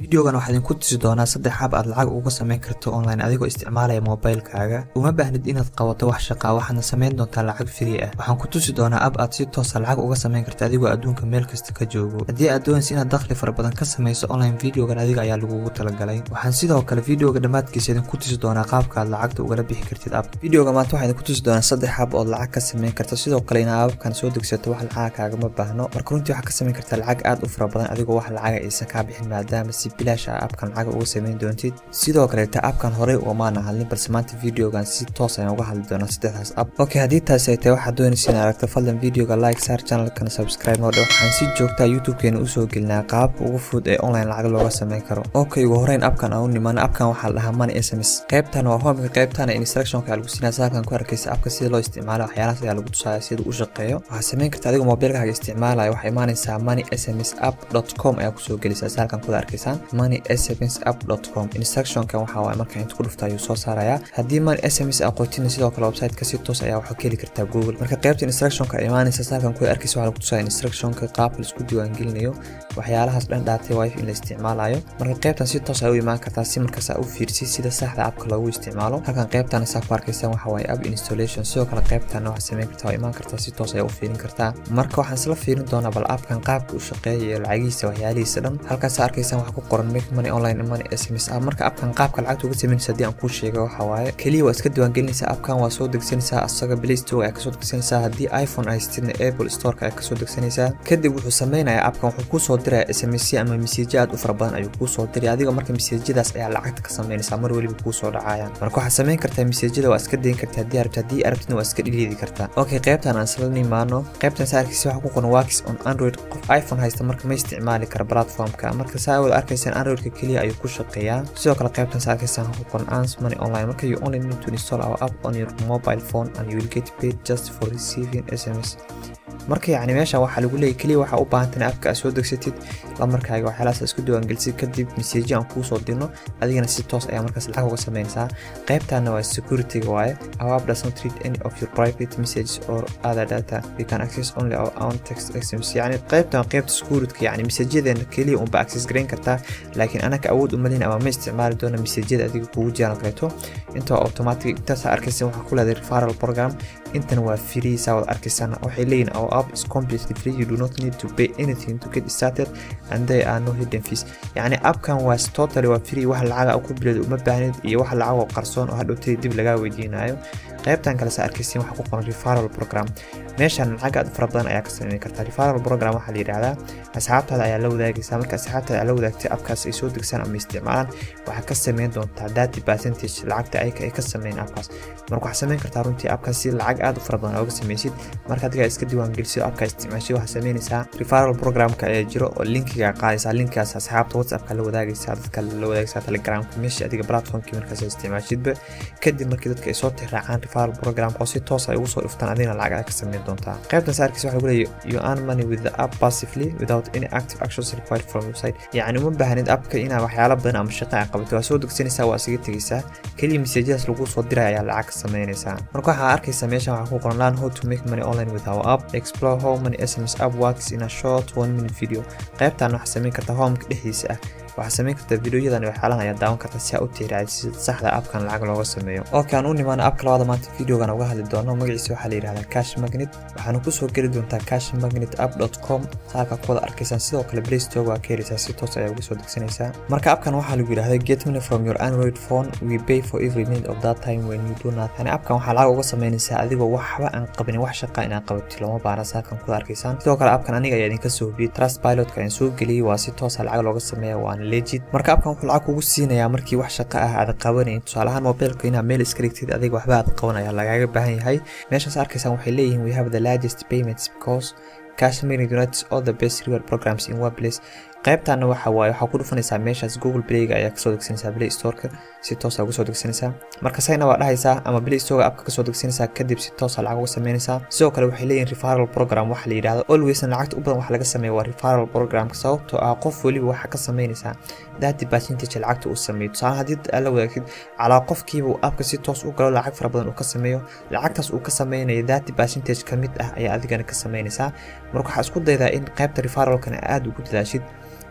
Videogan waxaa idinku tusi doonaa saddex hab aad lacag uga samayn karto online adigoo isticmaalaya moobilkaaga. Uma baahnid inaad qabato wax shaqaa, waxaadna samayn doontaa lacag free ah. Waxaan ku tusi doonaa app aad si toosa lacag uga samayn karto adigoo adduunka meel kasta ka joogo. Haddii aad doonaysa inaad dakhli fara badan ka samayso online, videogan adiga ayaa lagugu talagalay. Waxaan sidoo kale videoga dhammaadkiisa idinku tusi doonaa qaabka aad lacagta ugala bixi kartid app. Videoga maanta waxaan idinku tusi doonaa saddex hab ood lacag ka samayn karto. Sidoo kale, inaad appkan soo degsato wax lacaga kaagama baahno. Marka runtii waxaad ka samayn kartaa lacag aad u fara badan adigoo wax lacaga aysan kaa bixin, maadaama si bilaash ah appkan lacag uga samayn doontid. Sidoo kaleeta appkan horey ugamaana hadlin, balse maanta videogan si toos ayaan uga hadli doonaa saddexdaas app. Okay, haddii taasi ay tahay waxaad doonaysa inaad aragto, fadlan videoga like saar, channelkana subscribe noo dhe. Waxaan si joogtaa YouTube-keena usoo gelinaa qaabka ugu fudud ee online lacag looga samayn karo. Okay, ugu horeyn appkan aan u nimaano. Appkan waxaa la dhahaa Money SMS. Qaybtan waa homeka, qaybtana instructionka ayaa lagu siinaya. Halkan ku arkaysa appka sida loo isticmaalo, waxyaalahaas ayaa lagu tusaya sida u shaqeeyo. Waxaad samayn kartaa adigoo mobilkaaga isticmaalaya, waxaa imaanaysaa moneysmsapp.com ayaa kusoo gelaysaa. Halkan kuda arkaysaan moneysmsapp.com. Instructionkan waxaa waaye marka inta ku dhufta ayuu soo saarayaa. Haddii Money SMS aqootina, sidoo kale website-ka si toos ayaa waxaa ka heli kartaa Google. Marka qaybta instructionka ay imaanaysa, halkan kuda arkaysa waxaa lagu tusaya instructionka, qaabka la isku diiwaangelinayo, waxyaalahaas dhan, dhaatay wifi in la isticmaalayo. Marka qaybtan si toos ay u imaan kartaa si markaas aa u fiirsi sida saxda appka loogu isticmaalo. Halkan qaybtan saa ku arkaysaan waxa waaye app installation. Sidoo kale qaybtan waxaad samayn kartaa, waa imaan kartaa, si toos ayaa u fiirin kartaa. Marka waxaan isla fiirin doonaa bal appkan qaabka u shaqeeya iyo lacagihiisa, waxyaalihiisa dhan. Halkaas arkaysaan waxaa ku qoran "Make money online, Money SMS app". Marka appkan qaabka lacagta uga samaynaysa haddii aan kuu sheego, waxa waaye keliya waa iska diiwaangelinaysaa appkan, waa soo degsanaysaa asaga, Play Store ayaa kasoo degsanaysaa. Haddii iPhone haystidna, Apple Storeka ayaa kasoo degsanaysaa. Kadib wuxuu sameynayaa appkan, wuxuu kusoo diraya SMS ama message aad u fara badan ayuu kuusoo diray adiga. Marka messajadaas ayaa lacagta ka sameynaysaa, mar weliba kuusoo dhacayaan. Marka waxaad samayn kartaa, messajada waa iska dayn kartaa haddii arabtid, haddii arabtidna waa iska dhiliidi kartaa. Okay, qaybtan aan isla nimaano. Qaybtan saa arkaysa waxaa ku qoran "Works on Android". Qof iPhone haysta marka ma isticmaali kara platformka. Marka saa wada arkaysaan, Androidka keliya ayuu ku shaqeeyaa. Sidoo kale qaybtan saa arkaysaan waxaa ku qoran "Earn money online". Marka you only need to install our app on your mobile phone and you will get paid just for receiving SMS. Marka yacni meeshan waxaa lagu leeyahy keliya waxaa u baahantan appka aad soo degsatid, lamarkaaga waxyaalahaas isku diiwaangelisid, kadib message aan kuusoo dirno, adigana si toos ayaa markaas lacag uga sameynaysaa. Qaybtana waa security-ga waaye. "Our app does not read any of your private messages or other data. We can access only our own text SMS." Yacni qaybtan qaybta security, yacni messageyadeena keliya unba access garayn kartaa, laakiin anaka awood uma lihin ama ma isticmaali doona messageyada adiga kugu jiraan oo kaleeto. Inta waa automatic. Intaas arkaysa waxaa ku leedahay referral program. Intan waa free, saa wada arkaysaan. Waxay leeyihin "Our app is completely free. You do not need to pay anything to get started and there are no hidden fees." Yacni appkan waa totally waa free, wax lacaga ku bileed uma baahnid iyo wax lacag oo qarsoon oo hadhowtay dib lagaa weydiinayo. Qaybtan kale saa arkaysiin waxaa ku qoran referral program. Meeshan lacag aad u fara badan ayaa ka sameyn kartaa. Referral program waxaa la yidhaahdaa asxaabtaada ayaa la wadaagaysaa. Marka asxaabtaada ayaa la wadaagtay appkaas ay soo degsaan ama isticmaalaan, waxaa ka sameyn doontaa 30% lacagta ay ka sameyn appkaas. Marka waxaa sameyn kartaa runtii appkaas si lacag aad u fara badan ooga sameysid. Marka adigaa iska diiwaangelisid, appkaa isticmaashid, waxaa sameynaysaa referral programka ayaa jiro oo linkiga qaadaysaa. Linkaas asxaabta WhatsAppka la wadaagaysaa, dadka la wadaagaysaa, Telegramka, meesha adiga platformkii markaas isticmaashidba. Kadib markii dadka ay soo tixraacaan referral programka oo si toos ay ugu soo dhuftaan, adigna lacag aad ka sameyn doontaa. Qaybtan saarkiisa waxaa lagu leeyahay "You earn money with the app passively without any active actions required from your side." Yacni uma baahnid appka inaa waxyaalo badan ama shaqo ay qabato. Waa soo degsanaysaa, waa isaga tegaysaa, keliya messajadaas lagu soo diraya ayaa lacag ka sameynaysaa. Marka waxaa arkaysaa meeshan waxaa ku qoran "Learn how to make money online with our app. Explore how Money SMS app works in a short 1 minute video." Qaybtan waxaa sameyn kartaa homeka dhexdiisa ah, waxaa sameyn kartaa videoyadan, waxyaalahan ayaa daawan kartaa si aa u tixraacid sida saxda appkan lacag looga sameeyo. Okay, aan u nimaano appka labaada maanta videogan uga hadli doono. Magaciisa waxaa la yidhahdaa Cash Magnet. Waxaana kusoo geli doontaa cashmagnetapp.com, halka ku wada arkaysaan. Sidoo kale Play Store waa ka heleysaa, si toos ayaa uga soo degsanaysaa. Marka appkan waxaa lagu yidhahdaa "Get money from your Android phone. We pay for every minute of that time when you do not." Yani appkan waxaa lacag uga sameynaysaa adigoo waxba aan qabinin, wax shaqa inaan qabato looma baahna, halkan kuwada arkaysaan. Sidoo kale appkan aniga ayaa idinka soo hubiyey, Trustpilotka ayaan soo geliyey, waa si toosa lacag looga sameeya, waana legit. Marka appkan wuxuu lacag kugu siinayaa markii wax shaqo ah aad qabanayn. Tusaale ahaan mobilka inaad meel iska dhigtid, adiga waxba aad qabanaya lagaaga baahan yahay. Meeshaas arkaysaan waxay leeyihiin "We have the largest payments because Cash Magnet unites all the best reward programs in one place." Qaybtana waxa waaye waxaa ku dhufanaysaa meeshaas Google Playga ayaa kasoo degsanaysaa, Play Storeka si toosa uga soo degsanaysaa. Marka sayna waa dhahaysaa ama Play Storega appka kasoo degsanaysaa, kadib si toosa lacag uga sameynaysaa. Sidoo kale waxay leeyihin referral program waxa la yidhahdo. Alwaysna lacagta u badan waxa laga sameeya waa referral programka, sababtoo ah qof weliba waxaa ka sameynaysaa 30% lacagta uu sameeyo. Tusaale, haddii aad la wadaagtid calaa qofkiiba uu appka si toos u galo, lacag fara badan uu ka sameeyo, lacagtaas uu ka sameynayo 30% ka mid ah ayaa adigana ka sameynaysaa. Marka waxaa isku daydaa in qaybta referralkana aada ugu dadaashid.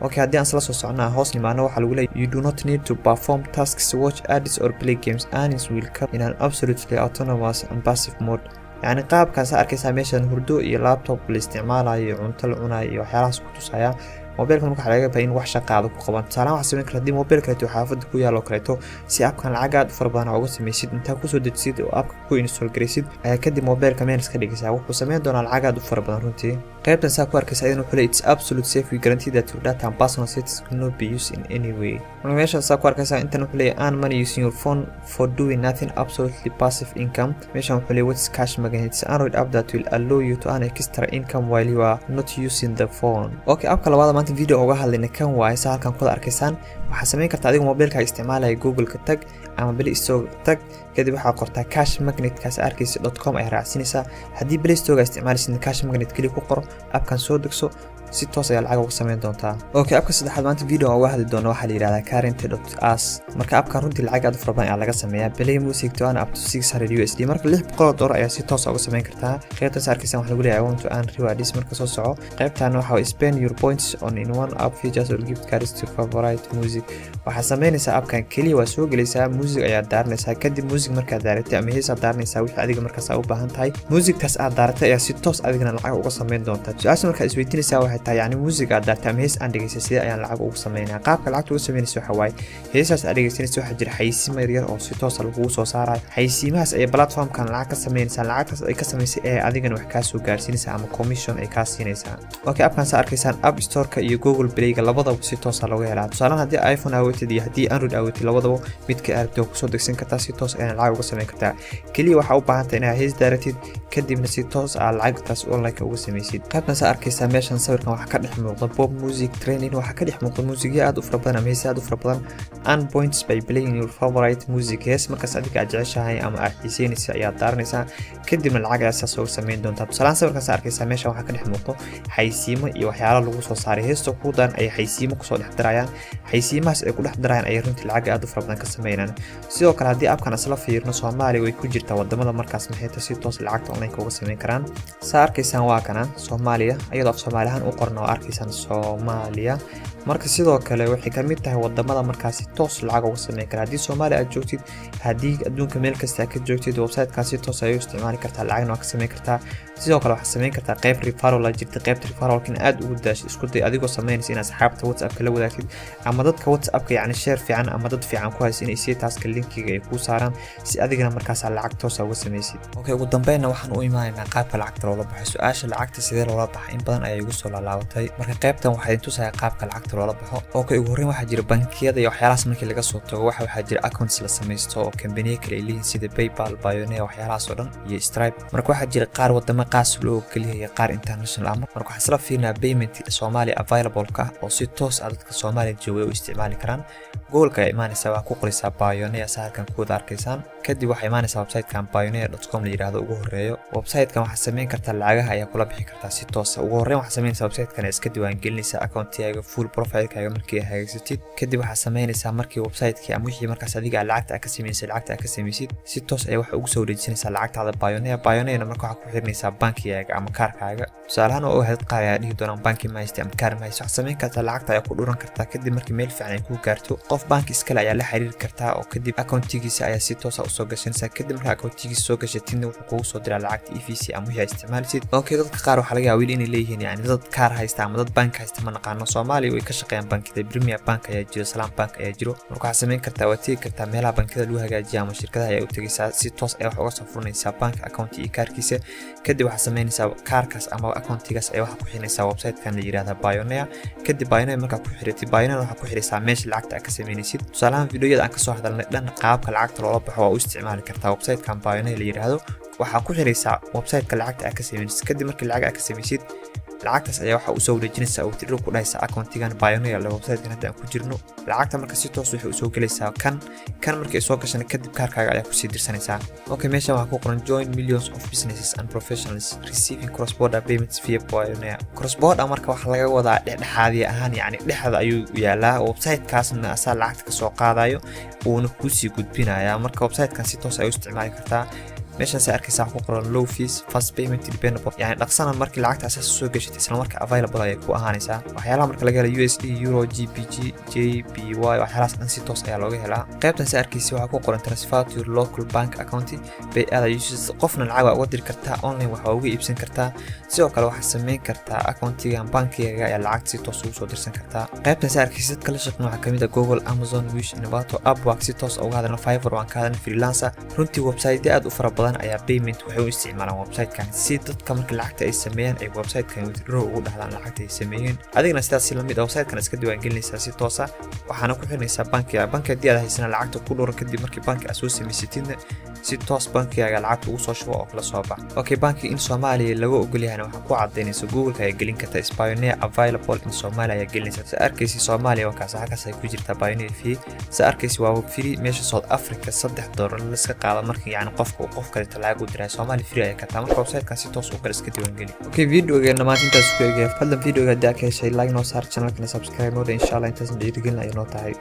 Okay, haddii aan isla soo socnaa, hoos nimaano, waxaa lagu leeyahay: "You do not need to perform tasks, watch ads or play games. Earnings will come in an absolutely autonomous and passive mode." Yacni qaabkaas arkaysaa meeshan hurdo iyo laptop la isticmaalayo iyo cunto la cunayo iyo waxyaalahaas ku tusaya. Mobilka marka waxaa laga yaabaa in wax shaqaada ku qaban. Tusaalahan, waxaa samayn karta haddii mobil kaleeto xaafadda ku yaalo kaleeto, si appkan lacag aad u fara badan uga samaysid, intaa kusoo dejisid oo appka ku install garaysid ayaa kadib mobilka minus ka dhigaysaa, wuxuu samayn doonaa lacag aad u fara badan runtii. Qaybtan saa ku arkaysa ayadana wuxuu leeyahay: "It's absolute safe. We guarantee that your data and personal settings will not be used in any way." Marka meeshan saa ku arkaysa, intan wuxuu leeyahay: "Earn money using your phone for doing nothing, absolutely passive income." Meeshan wuxuu leeyahay: "What's Cash Magnet? It's Android app that will allow you to earn extra income while you are not using the phone." Okay, appka labaad maanta video uga hadlayna kan waaye. Saa halkan kuwada arkaysaan, waxaa samayn kartaa adigoo mobilkaaga isticmaalaya, Google-ka tag ama Play Store tag, kadib waxaa qortaa Cash Magnetkaas arkaysa .com ayaa raacsinaysaa. Haddii Play Store isticmaalaysid, Cash Magnet keliya ku qoro, appkan soo degso, si toos ayaa lacag uga samayn doontaa. Okay, appka saddexaad maanta video uga hadli doono waxaa la yidhahdaa Current.us. Marka appkan runtii lacag aad u fara badan ayaa laga sameeyaa. "Play music to earn up to 600 USD." Marka $600 ayaa si toos uga samayn kartaa. Qaybtaas arkaysan waxaa lagu leeyahay: "I want to earn rewards." Marka soo soco, qaybtan waxa: "Spend your points on in one app features or gift cards to favorite music." Waxaa samaynaysaa, appkan keliya waa soo gelaysaa, music ayaa daaranaysaa. Kadib music markaad daaratay ama heesaad daaranaysaa, wixii adiga markaas aa u baahan tahay, musigtaas aad daaratay ayaa si toos adigana lacag uga samayn doontaa. Su-aasha markaa isweydiinaysaa waxay tahay, yacni music aad daartay ama hees aan dhegeystay, sidee ayaan lacag ugu sameynaa? Qaabka lacagta uga sameynaysa waxa waaye, heesaas aad dhegeysanaysa waxaa jira xayeysiimo yaryar oo si toosa lagugu soo saarayo. Xayeysiimahaas ayay platformkan lacag ka sameynaysaa. Lacagtaas ay ka samaysay ee adigana wax kaa soo gaarsiinaysaa ama commission ay kaa siinaysaa. Okay, appkan saa arkaysaan, App Storeka iyo Google Playga labadaba si toosa looga helaa. Tusaalahan, haddii iPhone aawatid iyo haddii Android aawatid, labadaba midka aragtid waa kusoo degsan kartaa, si toos ayana lacag uga sameyn kartaa. Keliya waxaa u baahan tahay inaad hees daaratid, kadibna si toos ah lacagtaas online uga samaysid. Qaybtan saa arkaysaa, meeshan sawirkan waxaa ka dhex muuqda pop music trending, waxaa ka dhex muuqda muusigyo aad u fara badan ama heese aad u fara badan. "Earn points by playing your favorite music." Hees markaas adiga aad jeceshahay ama aad xiiseynaysa ayaad daaranaysaa, kadibna lacag ayaa sidaas uga sameyn doontaa. Tusaalahan, sawirkan saa arkaysaa, meeshan waxaa ka dhex muuqdo xaysiimo iyo waxyaalo lagu soo saaray. Heesta kuu daran ayay xaysiimo kusoo dhex darayaan. Xaysiimahaas ay ku dhex darayaan ayay runtii lacag aad u fara badan ka sameynayaan. Sidoo kale, haddii appkan isla fiirno, Soomaaliya way ku jirtaa wadamada markaas maxayta si toos lacagta online uga sameyn karaan. Saa arkaysaan, waa kana Soomaaliya, iyadoo af Soomaali ahaan u qorna oo arkaysaan Soomaaliya. Marka sidoo kale waxay ka mid tahay wadamada markaasi toos lacag uga sameyn kara. Haddii Soomaaliya aad joogtid, haddii adduunka meel kasta ka joogtid, websitekaas si toos ayay u isticmaali kartaa, lacagna waa ka sameyn kartaa. Sidoo kale waxaad sameyn kartaa qayb referral la jirta. Qaybta referralka in aad ugu daasho isku day, adigoo sameynaysa in asxaabta WhatsAppka la wadaagtid ama dadka WhatsAppka, yacni share fiican ama dad fiican ku haysa, inay si taaska linkiga ay kuu saaraan, si adigana markaas lacag toosa uga samaysid. Okay, ugu dambeynna waxaan u imaanaynaa qaabka lacagta loola baxo. Su-aasha lacagta sidee loola baxa in badan ayay igu soo laalaabatay. Marka qaybtan waxaa idin tusaya qaabka lacagta loola baxo. Okay, ugu horreyn waxaa jira bankiyada iyo waxyaalahaas markii laga soo tago, waxaa jira accounts la samaysto oo kambaniyo kale ay leeyihiin, sida PayPal, Payoneer, waxyaalahaas oo dhan iyo Stripe. Marka waxaa jira qaar wadamo qaas loo ogolyahay, qaar international ah. Marka waxaan isla fiirinaa payment Soomaaliya available ka ah oo si toos ah dadka Soomaaliya jooga u isticmaali karaan. Google-ka ayaa imaanaysaa, waxaa ku qoraysaa Payoneer, sa halkan ku wada arkaysaan. Kadib waxaa imaanaysaa website-kan payoneer.com la yidhaahdo. Ugu horeeyo website-kan waxaad samayn kartaa, lacagaha ayaa kula bixi kartaa si toosa. Ugu horreyn waxaad samaynaysaa, website-kan iska diiwaangelinaysaa, accountigaaga full profilekaaga markii hagagsatid. Kadib waxaad samaynaysaa, markii website-kii ama wixii markaas adiga lacagta aad ka samaysay, lacagta aad ka samaysid, si toos ayaa waxa ugu soo wareejisanaysaa lacagtaada Payoneer. Payoneerna marka waxaad ku xirinaysaa bankigaaga ama kaarkaaga. Tusaalahaan, oo dad qaar ayaa dhihi doonaan banki ma haysta ama kaar ma haysto. Waxaad samayn kartaa, lacagta ayaa ku dhuran kartaa. Kadib markii meel fiican ay kuu gaarto, qof banki iskale ayaa la xiriiri kartaa oo kadib accountigiisa ayaa si toosa usoo gashanaysaa. Kadib markaa accountigiisa soo gashatidna, wuxuu kugu soo diraa lacagta EVC ama wixii aad isticmaalisid. Okay, dadka qaar waxaa laga yaabaa weli inay leeyihiin, yani dad kaar haysta ama dad bank haysta ma naqaano. Soomaaliya way ka shaqeeyaan bankida. Premier Bank ayaa jiro, Salaam Bank ayaa jiro. Marka waxaad samayn kartaa, waad tegi kartaa meelaha bankiyada lagu hagaajiya ama shirkadaha ayaa u tegaysaa, si toos ayaa wax uga soo furanaysaa bank account iyo kaarkiisa. Kadib waxaad samaynaysaa, kaarkaas ama accountigaas ayaa waxaa ku xirinaysaa website-kan la yiraahda Payoneer. Kadib Payoneer markaa ku xiratid, Payoneer waxaa ku xiraysaa meesha lacagta aad ka samaynaysid. Tusaalahaan, videoyada aan kasoo hadalnay dhan qaabka lacagta loola baxo waa u isticmaali kartaa website-kan Payoneer la yiraahdo. Waxaa ku xiraysaa website-ka lacagta aad ka samaynaysid. Kadib markii lacag aad ka samaysid, lacagtaas ayaa waxaa usoo wareejinaysaa oo tiro ku dhahaysa accountigan Payoneer, website-kan hadda aan ku jirno. Lacagta marka si toos waxay usoo gelaysaa kan. Markay soo gashana, kadib kaarkaaga ayaa kusii dirsanaysaa. Okay, meeshan waxaa ku qoran: "Join millions of businesses and professionals receiving cross border payments via Payoneer." Cross border marka waxaa laga wadaa dhexdhexaadiya ahaan, yacni dhexda ayuu yaalaa website-kaasna, asaa lacagta kasoo qaadayo uuna kuusii gudbinayaa. Marka website-kan si toos ay u isticmaali kartaa. Meeshaas arkaysa wax ku qoran "low fees, fast payment, dependable", yani dhaqsana markii lacagta asaas soo gashatay, isla marka available ayay ku ahaanaysaa. Waxyaalaha marka laga helo USD, euro, GBP, JPY, waxyaalahaas dhan si toos ayaa looga helaa. Qaybtan sa arkaysa waxaa ku qoran "transfer to your local bank account by other users". Qofna lacag waa uga diri kartaa, online wax waa uga iibsan kartaa. Sidoo kale waxaad sameyn kartaa accountigan bankigaga ayaa lacagta si toos ugu soo dirsan kartaa. Qaybtan sa arkaysa dadka la shaqeyn waxaa kamid ah Google, Amazon, Wish, Envato, Upwork, si toos uga hadalna Fiverr waan ka hadalna, freelancer. Runtii website aad u fara badan ayaa payment waxay u isticmaalaan website-kan, si dadka marka lacagta ay sameeyaan ay website-kan withdraw ugu dhahdaan lacagta ay sameeyeen. Adigana sidaas si lamid ah website-kan iska diiwaangelinaysaa si toosa, waxaana ku xirnaysaa bankiga. Banki haddii aad haysana lacagta ku dhuran. Kadib markii banki aad soo samaysatidna, si toos bankigaaga lacagta ugu soo shubo oo kala soo bax. Okay, banki in Soomaaliya laga ogol yahayna waxaa ku cadaynaysa Google-ka ayaa gelin karta "Payoneer available in Soomaaliya" ayaa gelinaysa. Sa arkaysi Soomaaliya waa kaas, halkaas ay ku jirtaa Payoneer fee. Sa arkaysi waa free, meesha South Africa $3 laska qaado marka yacni qofka uu qof kaleeto lacag u diray. Soomaaliya free ayaa kartaa. Marka website-kan si toos u kale iska diiwaangeli. Okay, videogeena maanta intaas ku egaya. Fadlan videoga haddii aad ka heshay, like noo saar, channelkana subscribe noo dhe. Insha Allah intaasna dhiirigelin ayay noo tahay.